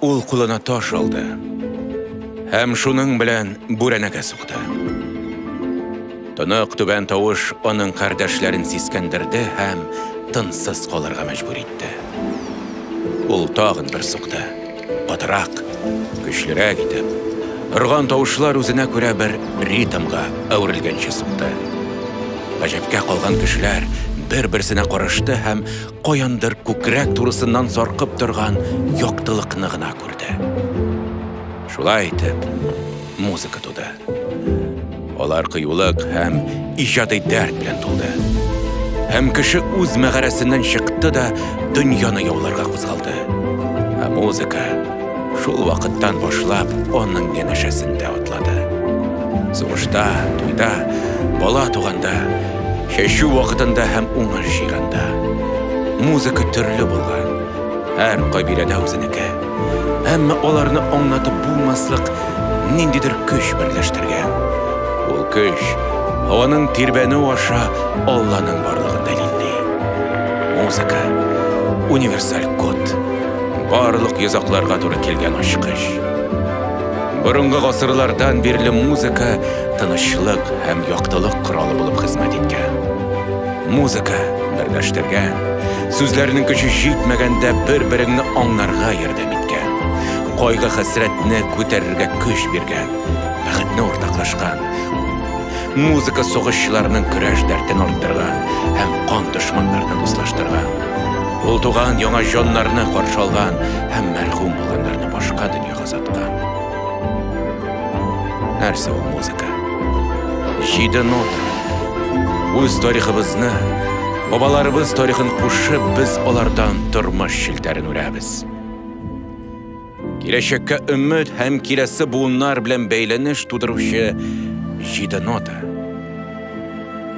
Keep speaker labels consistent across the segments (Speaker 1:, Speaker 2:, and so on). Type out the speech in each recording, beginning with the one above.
Speaker 1: Ул кулына таш алды һәм шуның белән бүрәнәгә сукты. Тонык түбән тавыш аның кардәшләрен сискәндерде һәм тынсыз калырга мәҗбүр итте. Ул тагын бер сукты. Катырак, көчлерәк итеп. Орган тавышлар үзенә күрә бер ритмга әверелгәнче сукты. Гаҗәпкә калган кешеләр бер-берсенә карашты һәм каяндыр күкрәк турысыннан саркып торган яктылыкны гына күрде. Шулай итеп, музыка туды. Алар кыюлык һәм иҗади дәрт белән тулды. Һәм кеше үз мәгарәсеннән чыкты да дөньяны яуларга кузгалды. Ә музыка шул вакыттан башлап аның янәшәсендә атлады. Сугышта, туйда, бала туганда, чәчү вакытында һәм уңыш җыйганда. Музыка төрле булган, һәр кабиләдә үзенеке. Әмма аларны аңлатып булмаслык ниндидер көч берләштергән. Ул көч һаваның тирбәнү аша Алланың барлыгын дәлилли. Музыка универсаль код, барлык йозакларга туры килгән ачкыч. Борынгы гасырлардан бирле музыка тынычлык һәм яктылык коралы булып хезмәт иткән. Музыка берләштергән, сүзләрнең көче җитмәгәндә бер-береңне аңларга ярдәм иткән, кайгы-хәсрәтне күтәрергә көч биргән, бәхетне уртаклашкан. Музыка сугышчыларның көрәш дәртен арттырган һәм кан дошманнарны дуслаштырган. Ул туган яңа җаннарны каршы алган һәм мәрхүм булганнарны башка дөньяга озаткан. Нәрсә ул музыка? Җиде нота. Үз тарихыбызны, бабаларыбыз тарихын кушып, без алардан тормыш челтәрен үрәбез. Киләчәккә өмет һәм киләсе буыннар белән бәйләнеш тудыручы җиде нота.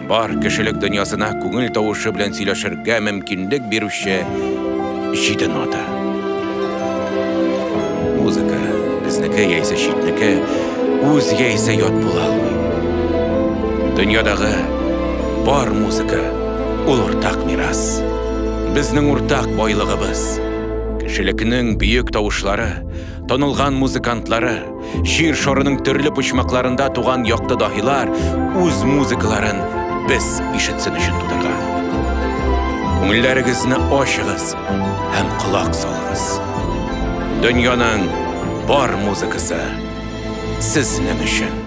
Speaker 1: Бар кешелек дөньясына күңел тавышы белән сөйләшергә мөмкинлек бирүче җиде нота. Музыка безнеке яисә читнеке, үз яисә ят була алмый. Дөньядагы бар музыка ул уртак мирас. Безнең уртак байлыгыбыз. Кешелекнең бөек тавышлары, танылган музыкантлары, Җир шарының төрле почмакларында туган якты даһилар үз музыкаларын без ишетсен өчен тудырган. Күңелләрегезне ачыгыз һәм колак салыгыз. Дөньяның бар музыкасы сезнең өчен.